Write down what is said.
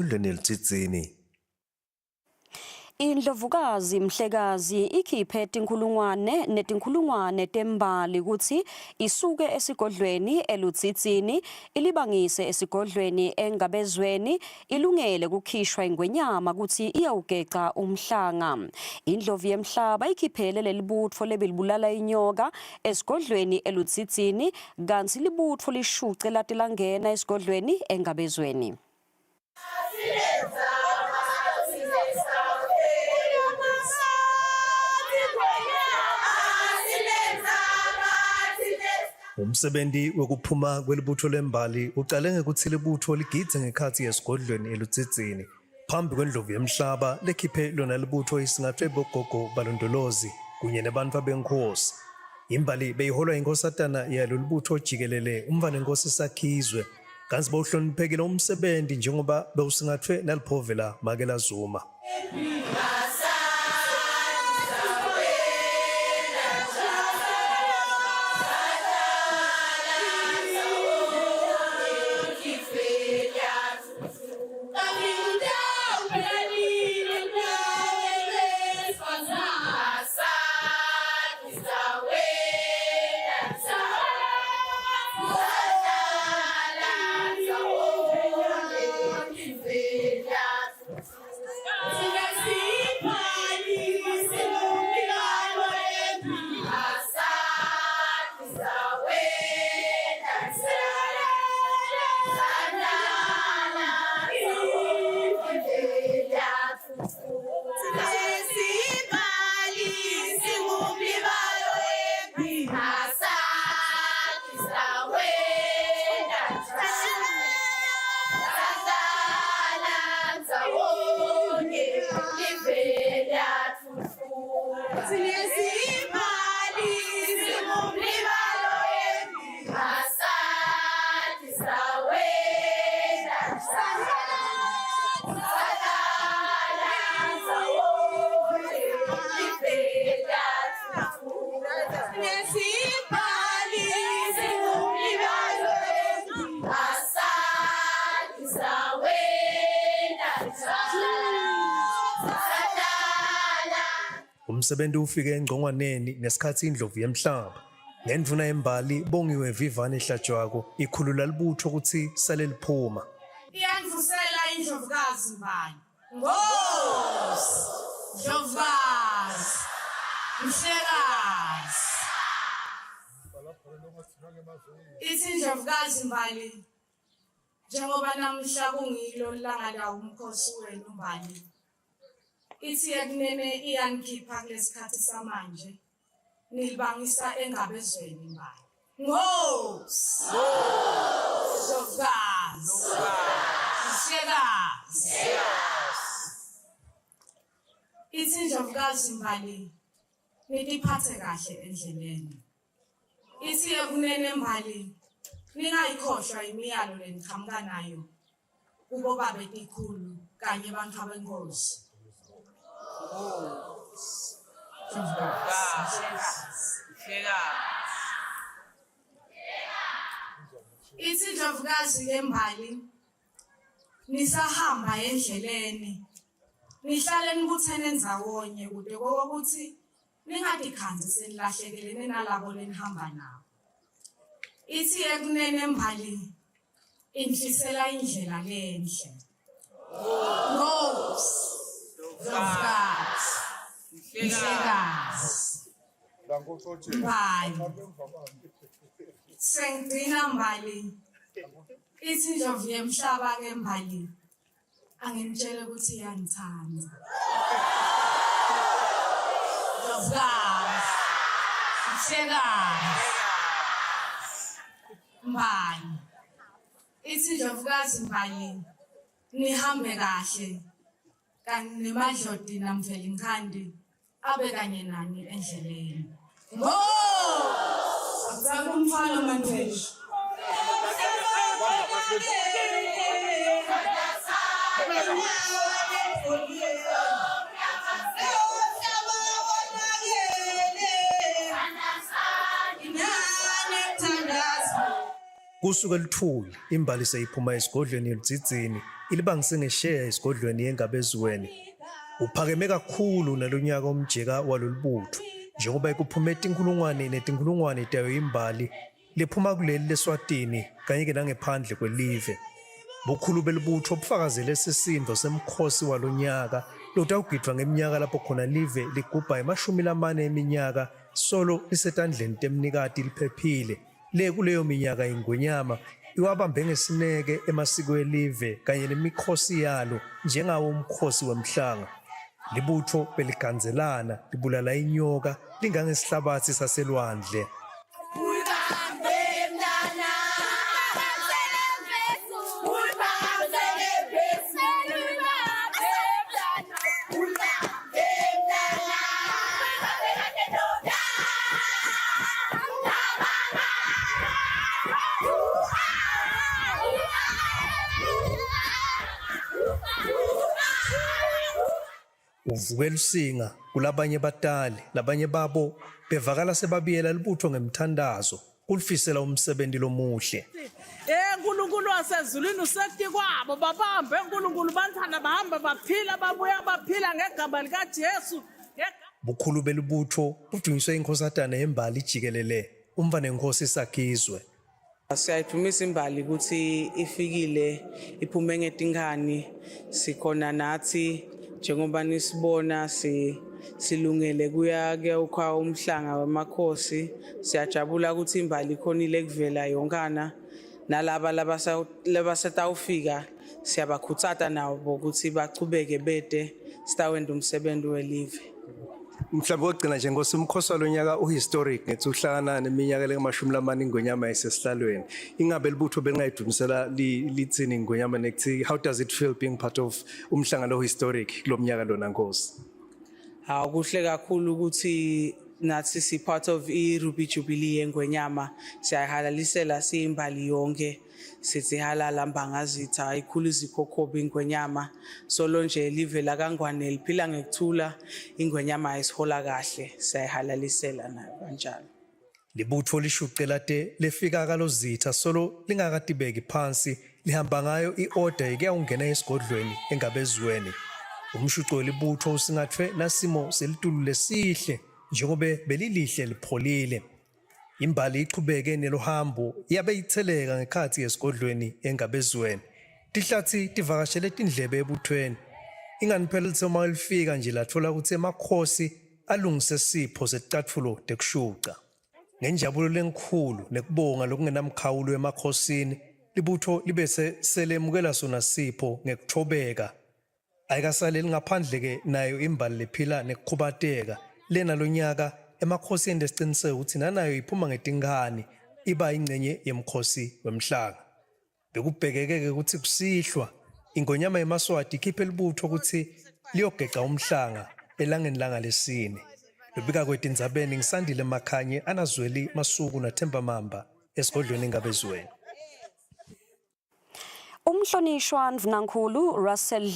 Esigodlweni eLudzidzini. Indlovukazi Mhlekazi ikhiphe tinkhulungwane netinkhulungwane tembali kutsi isuke esigodlweni eLudzidzini ilibangise esigodlweni eNgabezweni ilungele kukhishwa ingwenyama kutsi iyawugeca umhlanga. Indlovu yemhlaba ikhiphele lelibutfo lebilibulala inyoka esigodlweni eLudzidzini kantsi libutfo lishuce late langena esigodlweni eNgabezweni. Umsebenzi wekuphuma kwelibutho lembali ucale ngekutsi libutho ligidze ngekhatsi esigodlweni eLudzidzini phambi kwendlovu yemhlaba lekhiphe lona libutho isingathwe bogogo balondolozi kunye nebantfu benkhosi. Imbali beyiholwa inkhosatana yalolibutho jikelele umntfwanenkosi Sakhizwe Kantsi bowuhloniphekile umsebenti njengoba bewusingatfwe naliphovela Makela Zuma. Umsebenzi ufike engcongwaneni ngesikhathi indlovu yemhlaba ngendvuna yembali Bongiwe Vivane Hlatshwako ikhulula libutho ukuthi sale liphuma. Iyangivusela indlovukazi mbali. Nkosi, Ndlovukazi, Mhlekazi. Ithi indlovukazi mbali njengoba namuhla kungilo langa lawo umkhosi wenu mbali. Ithi ekunene iyanikhipha kulesikhathi samanje nilibangisa engabezweni mbali. Nkosi. Ndlovukazi. Mhlekazi. Ithi indlovukazi mbali nitiphathe kahle endleleni. Ithi ekunene mbali ningayikhohlwa imiyalo leniqhamuka nayo kubo babe tikhulu kanye bantfwabenkosi. Ithi indlovukazi ke mbali nisahamba endleleni nihlale nibuthene ndzawonye kude kokuthi ningatikhandzi senilahlekelene nalabo lenihamba nabo. Ithi ekunene mbali Ingifisela indlela lenhle. Nkosi. Ndlovukazi. Mhlekazi. Mbali. Sengigcina mbali. Ithi indlovu yemhlaba ke mbali. Angimtshele ukuthi iyangithanda. Ndlovukazi. Mhlekazi. Mbali. Ithi Ndlovukazi Mbali nihambe kahle kanye nemadloti namvelinkhandi abe kanye nani endleleni. Ngo! Akuthanda umfana manje. Kusuke luthuli imbali seyiphuma esigodlweni eLudzidzini ilibangise ngesheya esigodlweni eNgabezweni. Uphakeme kakhulu nalonyaka umjeka walolubutho njengoba kuphume tinkhulungwane netinkhulungwane tayo imbali lephuma kuleli leSwatini kanye-ke nangephandle kwelive. Bukhulu belibutho bufakazele sisindo semkhosi walonyaka lotawugidvwa ngeminyaka lapho khona live ligubha emashumi lamane eminyaka solo lisetandleni temnikati liphephile. Le kuleyo minyaka ingwenyama iwabambe ngesineke emasiko elive kanye nemikhosi yalo njengawo umkhosi wemhlanga. Libutho beligandzelana libulala inyoka lingangesihlabatsi saselwandle. Uvuke lusinga kulabanye batali, labanye babo bevakala sebabiyela libutho ngemthandazo kulifisela umsebenzi lomuhle. Eh uNkulunkulu wasezulwini usetikwabo babambe uNkulunkulu bantwana bahamba baphila babuya baphila ngegama likaJesu. Bukhulu belibutho budunyiswe inkhosatana yembali jikelele umntfwanenkosi Sakizwe. Siyayidumisa imbali ukuthi ifikile iphume ngetinkhani sikhona nathi njengoba nisibona si silungele kuya kuyawukha umhlanga wemakhosi siyajabula ukuthi imbali ikhonile kuvela yonkana nalaba labasetawufika siyabakhutsata nabo ukuthi bachubeke bete sitawenta umsebenzi welive. Mhlawumbe wokugcina nje Nkosi umkhosi walonyaka uhistoric ngethi uhlangana neminyaka lengamashumi lamane ingonyama isesihlalweni. Ingabe libutho belingayidumisela lithini ingonyama nekuthi how does it feel being part of umhlangano historic kulomnyaka lona Nkosi? Hawu kuhle kakhulu ukuthi nathi si part of i-Ruby Jubilee yengwenyama siyayihalalisela siyimbali yonke sithi halala mbangazitha ikhulu izikhokhobe ingwenyama solo nje live lakangwane liphila ngekuthula ingwenyama ayisihola kahle siyayihalalisela nayo kanjalo. Libutho lishuqela te lefika kalozitha solo lingakatibeki phansi lihamba ngayo i-order ikuyawungena esigodlweni engabezweni. Umshuco welibutho usingathwe nasimo selitulu lesihle njengobe belilihle lipholile. Imbali ichubeke neluhambo yabe itheleka ngekhatsi esigodlweni engabezweni. Tihlathi tivakashele tindlebe ebuthweni. Ingani phela lithe uma lifika nje lathola ukuthi emakhosi alungise sipho seticatfulo tekushuca. Ngenjabulo lenkhulu nekubonga lokungenamkhawulo emakhosini, libutho libe selemukela sona sipho ngekuthobeka. Ayikasaleli ngaphandle-ke nayo imbali lephila nekukhubateka. Lena lonyaka emakhosini lesiciniseko ukuthi nanayo iphuma ngetinkani iba ingcenye yemkhosi wemhlanga. Bekubhekeke-ke ukuthi kusihlwa ingonyama yemaSwati ikhiphe libutho ukuthi liyogeca umhlanga elangeni langalesine. Lubika kwetindzabeni ngisandile Makhanye anazweli Masuku naThemba Mamba esigodlweni Ngabezweni. Umhlonishwa Ndvunankhulu Russell.